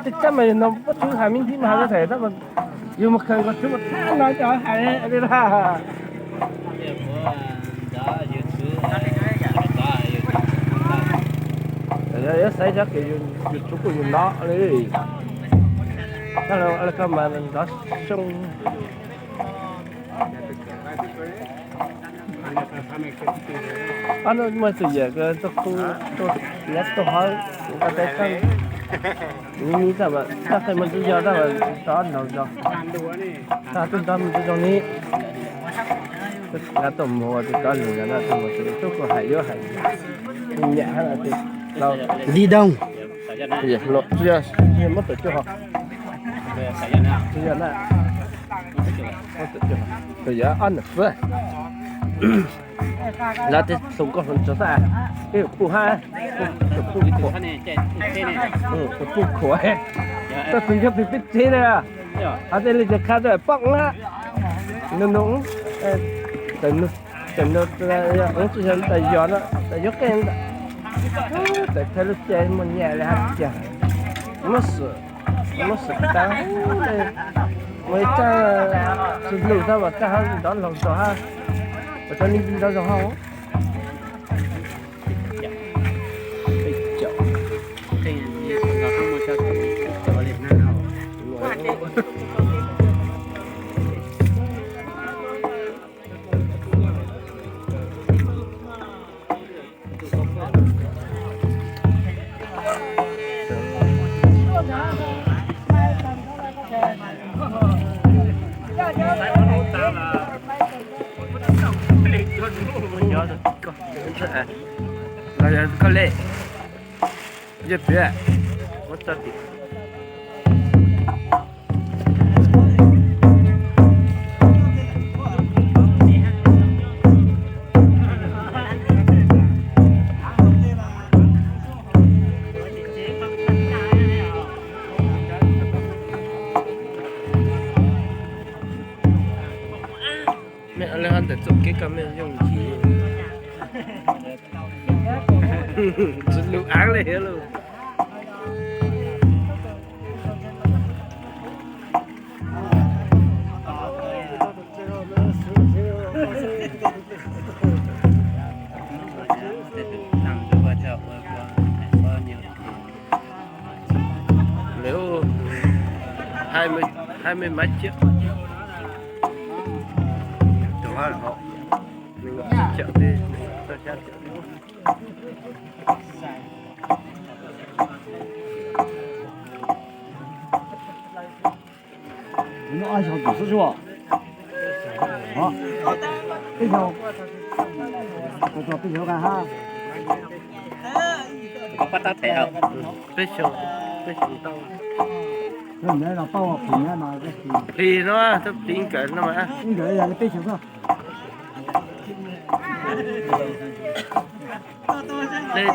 Tej cab mas yog no pob tswb hais me ntsis mas hais li them tab mas yus mus khaws nkaus tswb mas thab no cov hais li lawm. Yog xaiv cov kev yus tshuav kuj yus nov li. Tab lawv koj mas nrov xyoo. Ob hnub muaj tus yawm tuaj khu, tuaj nyob tuaj hov, kuv koj teb tag, kuv me tag mas tag qhej muaj ntsis yog tag mas rov laus zog, tag twb nrov me ntsis zoo li. Lawv tuaj mus ua tus rov lus no na, tus mus tus tub kuj hais yuav hais, nyam hab tis laus. Di doo. Muab tawm cuaj ho. Tsis yog na. Tawm cuaj ho. Tawm yog ob nram xwb. Lawv tej hluas nkauj hluas nraug xwb, ib puj hab, puj khuam, puj khuam, tuaj txug nkaus pem peb tsev na. Hab tej li ces qha rau poj na, nug nug, txawm nug, txawm nug, tsis yog tas yog no, tas yuav qeej ntawm, txawm thawj lub caij muaj nyam li hab tiag, muab swm, muab swm tas, muaj ib txaj tsis lug tab mas txaj hab nrov laug zog hab, ua rau nej nrov zoo hab. Koj le, yog txiv, muab tso tim. Mej le hab ntawm txoj kev koj mej yooj yim, tsis lug aav le lawm. Lawv hai mươi, hai mươi mấy triệu. Nws noj ob zaug tus xwb zuj. Peb zaug, peb zaug nqa hab. Peb zaug, peb zaug tau. Plis no, plis nkawd no mas. Peb zaug xwb.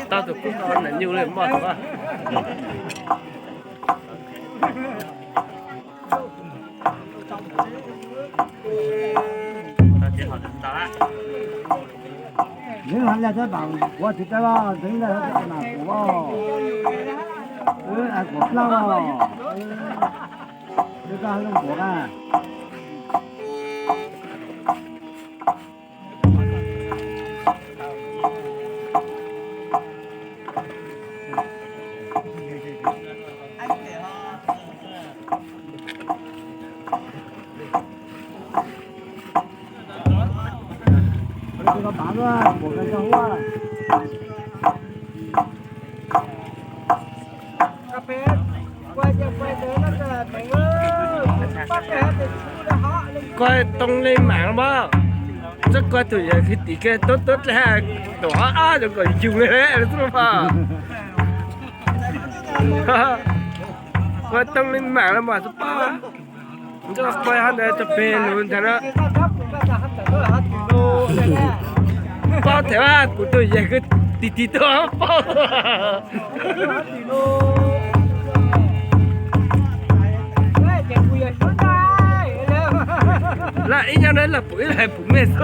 Tau tus kub tau nam nyuj li moj. Nws hais li thiab, kuv tsis tau los, nws hais kuv, kuv plab los, nws koj hais zoo kuv na. Koj too le maam los mas, txhob koj tus yawg tim kiag tuab tuab dlej hab, tus ob ab zoo nkaus yug le xwb mas. Koj too le maam los mas txhob pab, txhob pab hab ntawd tso peg lug ntag na. Paub them hab, kuv tus yawg kwv tij tim tuaj paub. Lawv ib nyob na lawv pum ib lawv pum mej xwb.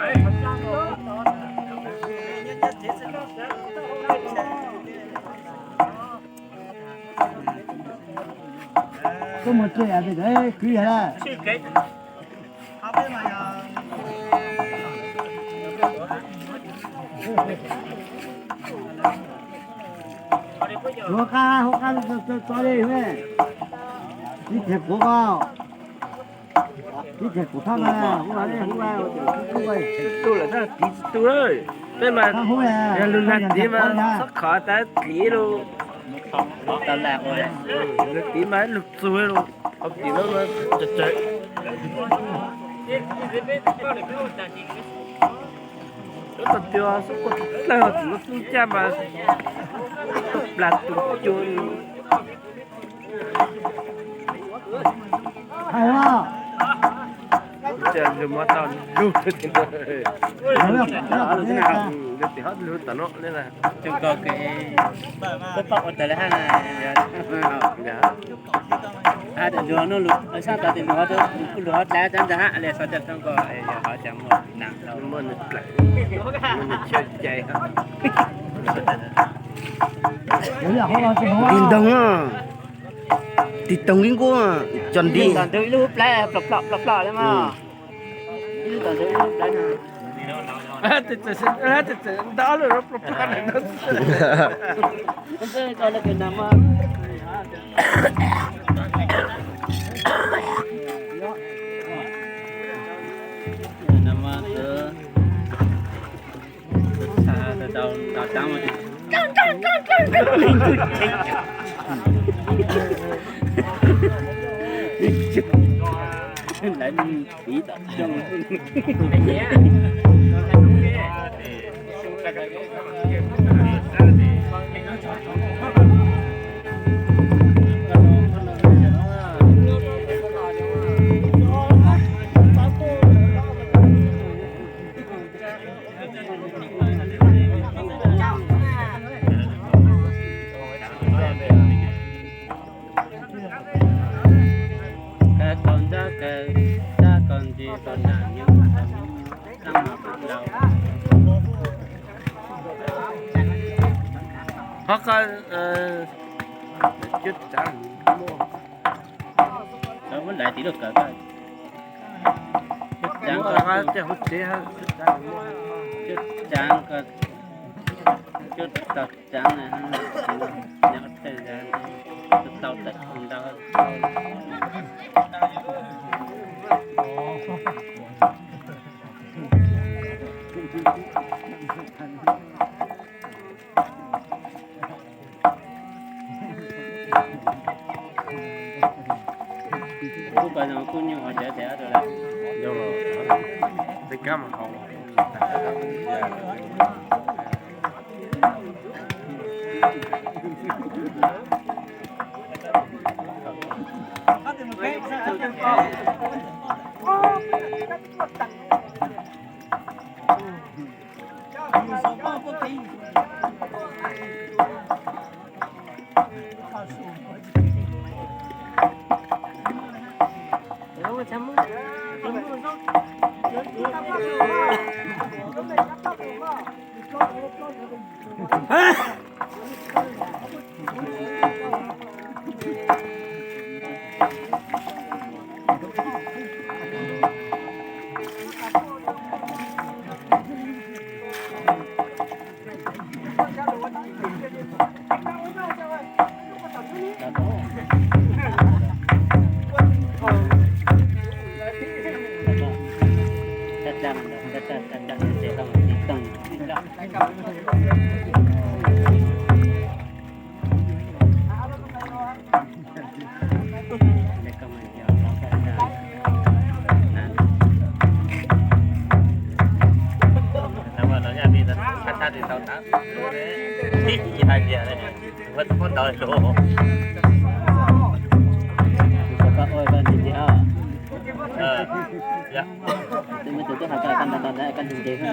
Koj mus tsev kwv yog lawm. Hauv qab, hauv qab tso li, ib txhia kuv ko, ib txhia kuv thab na, hu hu hu. Tus lawm tab tiv tsis tu lawm. Peb mas yog lug nag tiv mas txhob khov tas tiv lug. Nag tiv mas lug txug lug, hauv tiv no mas tsawg tsawg. Lub tag tis xub quaj dlawg, tus lub tub caj mas tuaj plas tus cua. Hais os. Lug muab tau lug. Lug tim hov lug tom no ne. Tseem koj kev pab pab ua tas lawm hab na. Hab tas lug no lug sab tod tes lug ho, lug ho dlav cov ntawd hab le xov coj toob ko, yog ho cas muaj nas tau, muaj nws dlaim, muaj nws chaw cai. Tig ntoog, tig toog nkuab nkuab, cov ntiv. Ib lub tom ntug ib lub plab plom plom plom plom le mog. Ib lub tom ntug ib lub plab no. Tab sis ntau lawm plom plom. Lawv txiv tom coj. Kaw tau ntab kaw, tab kaw ntsis rau nam nyob, tab mas kuv tau. Qhov qab, cub tsav muaj. Lawv muab laiv tim lub kawm ko. Cub tsav ko, cub tsav ko, cub tau tsav na, nyob tej tau tawm ntau. Kuj pas no kuj nyuaj hov cawv tias dab rau lawm. Yog los, tej kab mas hau. Ua tau pob ntawd los. Kuv kom koj ua koj ntse ntse os. Twb muaj tus twb hais koj koj ntawd ntawd koj ntse ntse.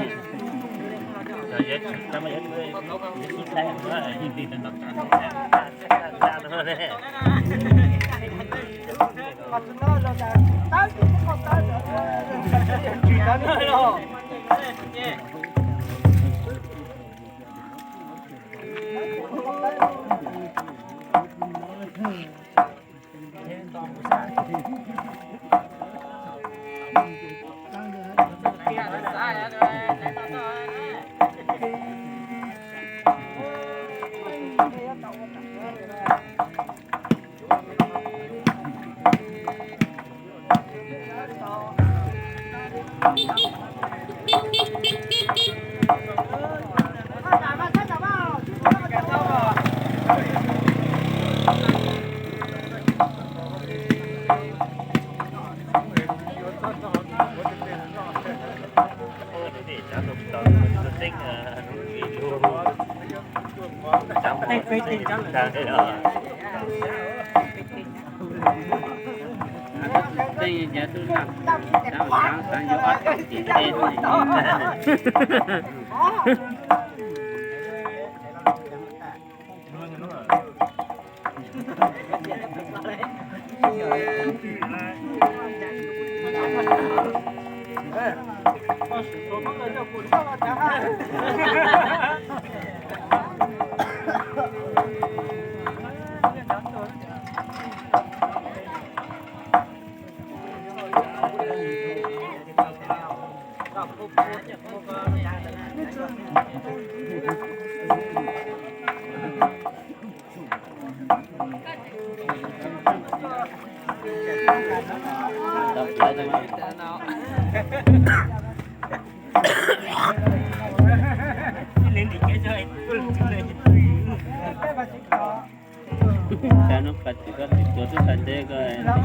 Xav no pas tsis koj tsis tuav tub tas ntev ko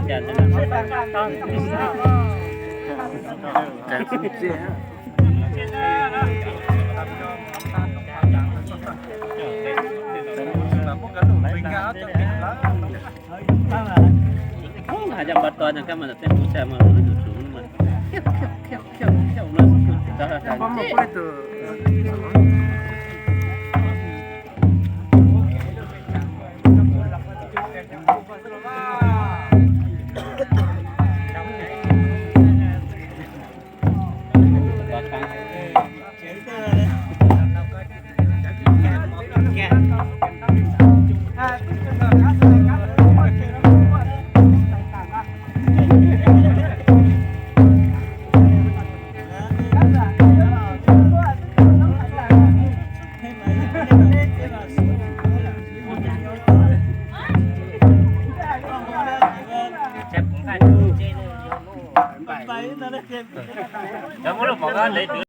cas Hais cov pov tos no kab mas tej kuv xav mas lub tus tsum mas khiav khiav khiav khiav khiav no kuj tsis tau hais.